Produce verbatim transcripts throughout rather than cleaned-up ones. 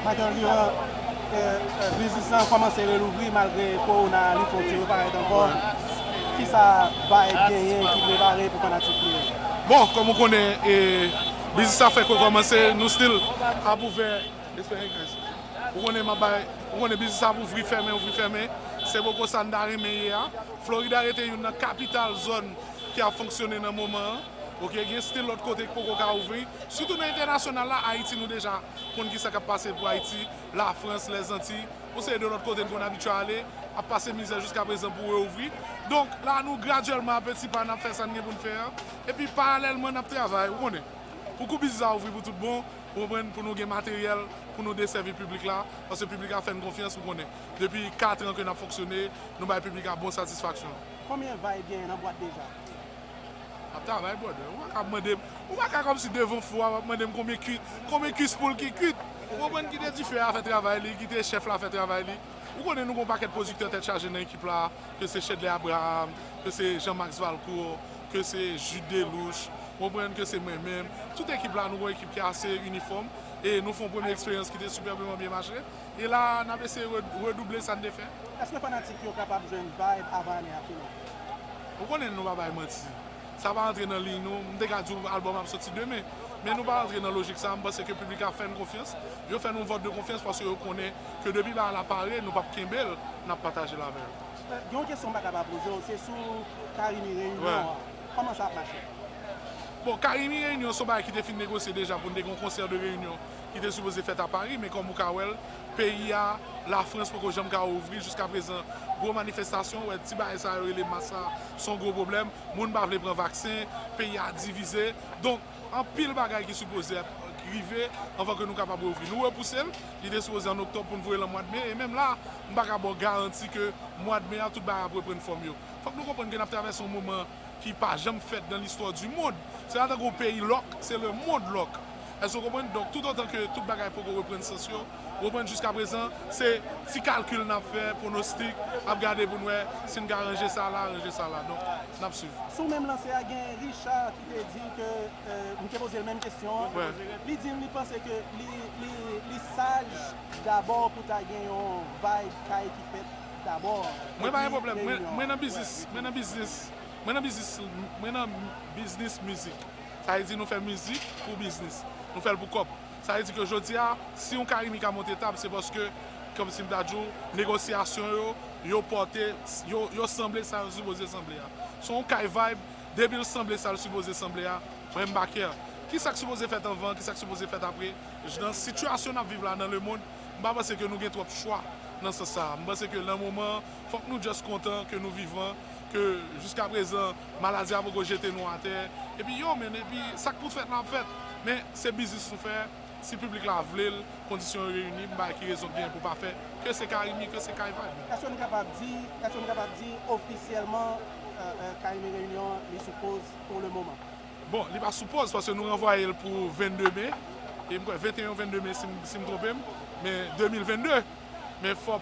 Michael Durand, e, e, biznis lan kòmanse relouvri malgre kowona li fè yon ti reparèt ankò. Kisa Vibe genyen ki prepare pou fanatik li yo? Bon, kòm ou konnen, e, biznis la fèk rekòmanse, nou still ap ouvè. Ou konnen m ap bay, ou konnen biznis la ap ouvri, fèmen, ouvri, fèmen. Se poko sa n ta renmen ye a. Florida rete youn nan kapital zòn ki ap fonksyone nan moman an. Oke, gen still lòt kote ki poko ka ouvri. Sitou nan entènasyonal la, Ayiti nou deja konn kisa k ap pase pou Ayiti, Lafrans, Lèzantiy, yon seri de lòt kote n konn abitye ale, ap pase mizè jiska prezan pou reouvri. Donk, la nou gradyèlman a peti pa n ap fè sa n gen pou n fè an. Epi paralèlman n ap travay, ou konnen. Pou kou biznis la ouvri pou tout bon, ou konprann, pou nou gen materyèl, pou nou desèvi piblik la, paske piblik la fè n konfyans, ou konnen. Depi kat an ke n ap fonksyone, nou bay piblik la bon satisfaksyon. Konbyen Vibe genyen nan bwat deja? Ap travay, brother. Ou pa ka mande m, ou pa ka kòmsi devan fou a, w ap mande m konbyen kuit, konbyen kuis poul ki kuit. Ou konprann, kite dife a fè travay li, kite chèf la fè travay li. Ou konnen nou gon pakèt pwodiktè tèt chaje nan ekip la, ke se Shedley Abraham, ke se Jean Max Valcourt, ke se Jude Delouche, ou konprann, ke se mwen menm. Tout ekip la, nou gon ekip ki ase inifòm, e nou fè yon premye eksperyans ki te sipèbman byen mache. E la, n ap eseye re-, redouble sa n te fè. Èske fanatik yo kapab jwenn Vibe avan ane a fini? Ou konnen nou pa bay manti. Sa pa antre nan liy nou. M te ka di w albòm ap soti demen. Men nou pa antre nan lojik sa. M panse ke piblik la fè n konfyans. Yo fè nou vòt de konfyans paske yo konnen ke depi bagay la pare, nou p ap kenbe l, n ap pataje l avè yo. Gen yon kesyon m pa ka pa poze w, se sou Carimi Reyinyon an. Kòman sa ap mache? Bon, Carimi Reyinyon se yon bagay ki te fin negosye deja pou n te gen yon konsè de reyinyon ki te sipoze fèt a Pari, men kòm ou ka wè l, peyi a, Lafrans poko janm ka ouvri jiska prezan. Gwo manifestasyon, ou wè ti bagay sa yo rele mas la, se yon gwo pwoblèm. Moun pa vle pran vaksen, peyi a divize. Donk, anpil bagay ki sipoze rive anvan ke nou kapab reouvri. Nou repouse l, li te sipoze an oktòb pou n voye l an mwa de me, e menm la, m pa ka ba w garanti ke mwa de me a, tout bagay ap reprann fòm yo. Fòk nou konprann ke n ap travèse yon moman ki pa janm fèt dans l'histoire du monde. Se pa tankou yon peyi lòk, se le monde lòk. Èske w konprann? Donk, toutotan ke tout bagay poko reprann sans yo, ou konprann, jiska prezan, se ti kalkil n ap fè, pwonostik, ap gade pou n wè si n ka ranje sa la, ranje sa la. Donk, n ap swiv. Sou menm lanse a, gen Richard ki te di ke, euh, m te poze l menm kesyon an. Li di m li panse ke li, li, li saj dabò pou ta gen yon Vibe kay ki fèt dabò. Mwen pa gen pwoblèm. Mwen, mwen nan biznis, mwen nan biznis, mwen nan biznis, mwen nan biznis mizik. Sa vle di nou fè mizik pou biznis. Nou fè l pou kòb. Sa vle di ke jodi a, si yon Carimi ka monte tab, se paske, kòmsi m ta di w, negosyasyon yo, yo pòte, yo, yo sanble sa yo sipoze sanble a. Se yon kay Vibe, depi l sanble sa l sipoze sanble a, mwen m pa kè. Kisa k sipoze fèt anvan, kisa k sipoze fèt apre, nan sitiyasyon n ap viv la nan lemonn, m pa panse ke nou gen twòp chwa nan sans sa a. M panse ke nan moman an, fòk nou just kontan ke nou vivan, ke jiska prezan, maladi a poko jete nou atè. Epi yo, men, epi sa k pou fèt la ap fèt. Men se biznis nou fè, si piblik la vle l, kondisyon yo reyini, m pa wè ki rezon k genyen pou pa fè, ke se Carimi, ke se kay Vibe. Èske nou kapab di, èske nou kapab di ofisyèlman, euh, euh, Carimi Reyinyon, li sou poz pou le moman? Bon, li pa sou poz, paske nou ranvwaye l pou vennde me, e m kwè venteyen, vennde me, si m, si m twonpe m, men de mil vennde. Men fò,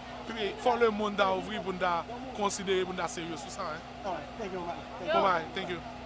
fò lemonn ta ouvri pou n ta konsidere, pou n ta serye sou sa, hein. Alright, thank you, man. Thank you. Bon bagay, thank you.